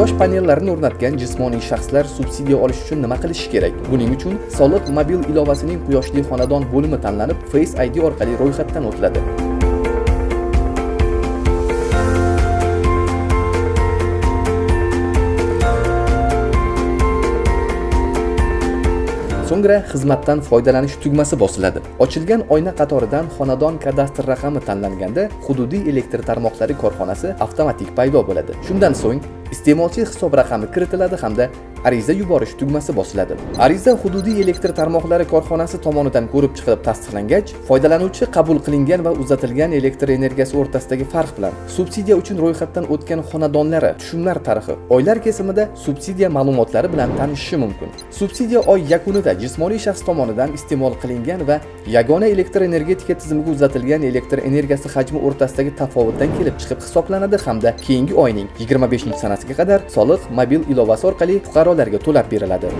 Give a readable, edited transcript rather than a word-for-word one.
Quyosh panellarini o'rnatgan jismoniy shaxslar subsidiya olish uchun nima qilishi kerak? Buning uchun soliq mobil ilovasining Quyoshli xonadon bo'limi tanlanib, Face ID orqali ro'yxatdan o'tiladi. So'ngra xizmatdan foydalanish tugmasi bosiladi. Ochilgan oyna qatoridan xonadon kadastr raqami tanlanganda hududiy elektr tarmoqlari korxonasi avtomatik paydo bo'ladi. Shundan so'ng iste'molchi hisob raqami kiritiladi hamda ariza yuborish tugmasi bosiladi. Ariza hududiy elektr tarmoqlari korxonasi tomonidan ko'rib chiqilib tasdiqlangach, foydalanuvchi qabul qilingan va uzatilgan elektr energiyasi o'rtasidagi farq bilan subsidiya uchun ro'yxatdan o'tgan xonadonlari tushumlar tarixi oylar kesimida subsidiya ma'lumotlari bilan tanishishi mumkin. Subsidiya oy yakunida jismoniy shaxs tomonidan iste'mol qilingan va yagona elektr energetika tizimiga uzatilgan elektr energiyasi hajmi o'rtasidagi tafovutdan kelib chiqib hisoblanadi hamda keyingi oyning 25 sanasiga qadar soliq mobil ilovasi orqali fuqarolarga to'lab beriladi.